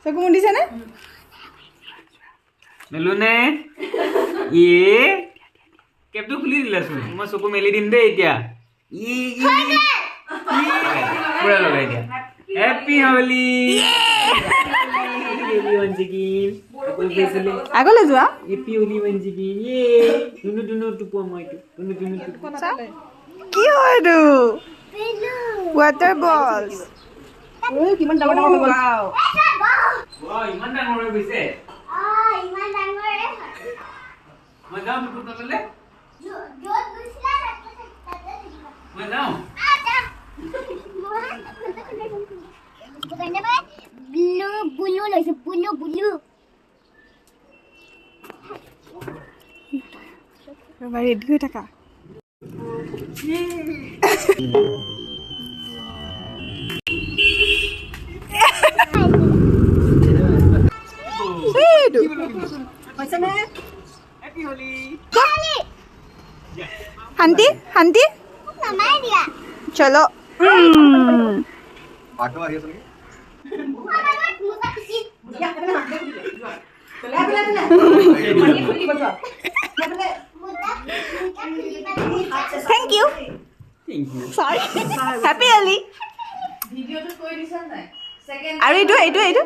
চকু মুদিছেনে? মেলোনে? ইয়ে কেপটো খুলি দিলাচোন, মই চকু মেলি দিম দেই এতিয়া। পুৰা লগাই দিয়া। হেপী হোলী। আগলৈ যোৱা। Happy Holi one second. ইয়ে দুনু দুনু টুপো, মই এইটো দুনু দুনু টুপো। কি হয় এইটো? ৱাটাৰ বলছ। কিমান ডাঙৰ ডাঙৰ হৈ গ'ল। ইমান ডাঙৰ হৈ গৈছে। ইমান ডাঙৰে। মই যাওঁ টুপুৰ তললে, মই যাওঁ। ব্লু ব্লু লৈছো, ব্লু ব্লু। ৰ'বা, ৰেডি হৈ থাকা। এইটো হেপী হোলী। শান্তি শান্তি। নমাই দিয়া। চলো। পাঠো আহি আছে নেকি? Thank you. Thank you. Sorry, happy Holi. আৰু এইটো এইটো এইটো।